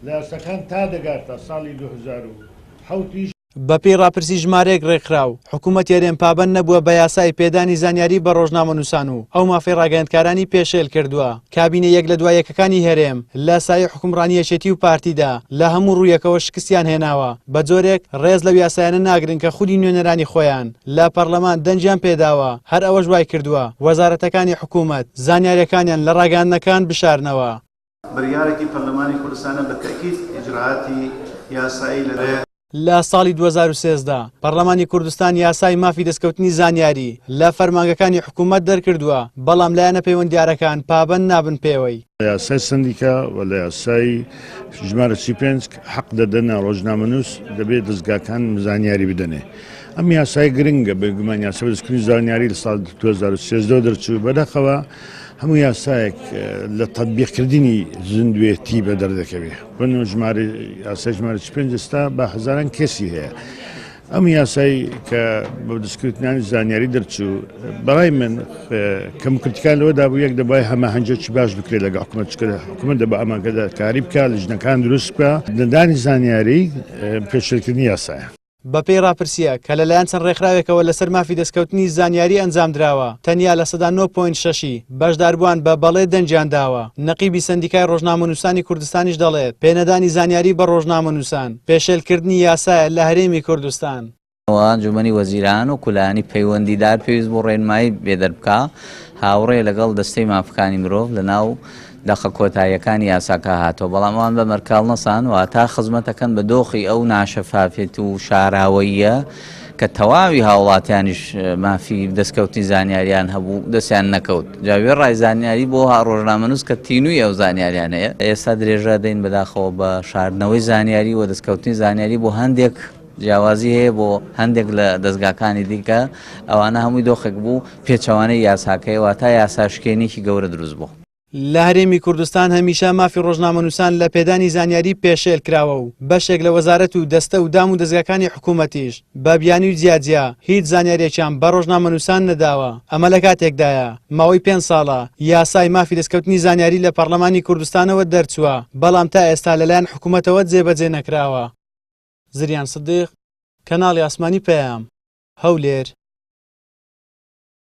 لە یاساکان تا دەگاتە ساڵی 2007 یش. بەپێی ڕاپرسی ژمارەیەک ڕێکخراو، حکوومەتی هەرێم پابەند نەبووە بە یاسای پێدانی زانیاری بە ڕۆژنامەنووسان و ئەو مافەی ڕاگەیاندکارانی پێشێل کردووە. کابینە یەک لە دوا یەکەکانی هەرێم لە سایەی حوکمڕانی یەکێتی و پارتیدا لە هەموو ڕوویەکەوە شکستیان هێناوە، بە جۆرێک ڕێز لەو یاسایانە ناگرن کە خودی نوێنەرانی خۆیان لە پەڕلەمان دەنگیان پێداوە، هەر ئەوەش وایکردووە وەزارەتەکانی حکوومەت زانیارییەکانیان لە ڕاگەیاندنەکان بشارنەوە. بریارێکی پەرلەمانی کوردستانە بە تەئکید ئیجرائاتی یاسایی لە. لە ساڵی 2013 پەڕلەمانی کوردستان یاسای مافی دەستکەوتنی زانیاری لە فەرمانگەکانی حکوومەت دەرکردووە، بەڵام لایەنە پەیوەندیارەکان پابەند نابن پێوەی. لە یاسای سەندیکا و لە یاسای ژمارە 35 حەق دەدەنە ڕۆژنامەنووس دەبێت دەزگاکان زانیاری بدەنێ. ئەم یاسای گرنگە، بێگومان یاسای بەدەستکردنی زانیاری لە ساڵی 2013 دەرچوو، بەداخەوە هەموو یاسایەک لە تەتبیقکردنی زیندوێتی بەدەر دەکەوێت. بۆ نموونە ژمارەی یاسای ژمارە 45 ئێستا بە هەزاران کەسی هەیە. ئەم یاسای کە بە دەستکەوتنانی زانیاری دەرچوو بەڕای من کەموکورتیەکان لەوەدا بوو یەک دەبای هەماهەنگیەکی باش بکرێت لەگەڵ حکومەت چونکە حکومەت دەبا ئەمانکەدا کاری بکات لیژنەکان دروست بکە نەدانی زانیاری پێشێلکردنی یاسایە. بەپێی ڕاپرسییەک کە لەلایەن چەند ڕێکخراوێکەوە لەسەر مافی دەستکەوتنی زانیاری ئەنجامدراوە، تەنیا 9% 6 ی بەشداربووان بە بەڵێ دەنگیان داوە. نەقیبی سەندیکای ڕۆژنامەنووسانی کوردستانیش دەڵێت، پێنەدانی زانیاری بە ڕۆژنامەنووسان، پێشێلکردنی یاسایە لە هەرێمی کوردستان. ئەنجومەنی وەزیران و کولانی پەیوەندیدار پێویست بوو ڕێنمایی بێ دەربکا، هاوڕێ لەگەڵ دەستەی مافەکانی مرۆڤ لەناو دەقە کۆتاییەکانی یاساکە هاتووە، بەڵام ئەوان بە مەرکاڵنەسان، واتا خزمەتەکەن بە دۆخی ئەو ناشەفافیەت و شاراوەییە کە تەواوی هاوڵاتیانیش مافی دەستکەوتنی زانیاریان هەبوو دەستیان نەکەوت، جا وێڕای زانیاری بۆ ڕۆژنامەنووس کە تینووی ئەو زانیاریانەیە، ئێستا درێژە دەین بەداخەوە بە شاردنەوەی زانیاری و دەستکەوتنی زانیاری بۆ هەندێک جیاوازی هەیە بۆ هەندێک لە دەزگاکانی دیکە، ئەوانە هەمووی دۆخێک بوو پێچەوانەی یاساکەی، واتا یاساشکێنێکی گەورە دروست بوو. لە هەرێمی کوردستان هەمیشە مافی ڕۆژنامەنووسان لە پێدانی زانیاری پێشێل کراوە و بەشێک لە وەزارەت و دەستە و دام و دەزگاکانی حکوومەتیش بە بیانووی جیاجیا هیچ زانیارییەکیان بە ڕۆژنامەنووسان نەداوە. ئەمە لە کاتێکدایە ماوەی پێنج ساڵە یاسای مافی دەستکەوتنی زانیاری لە پەڕلەمانی کوردستانەوە دەرچووە، بەڵام تا ئێستا لەلایەن حکوومەتەوە جێبەجێ نەکراوە. زریان سدیق، کەناڵی ئاسمانی پەیام، هەولێر.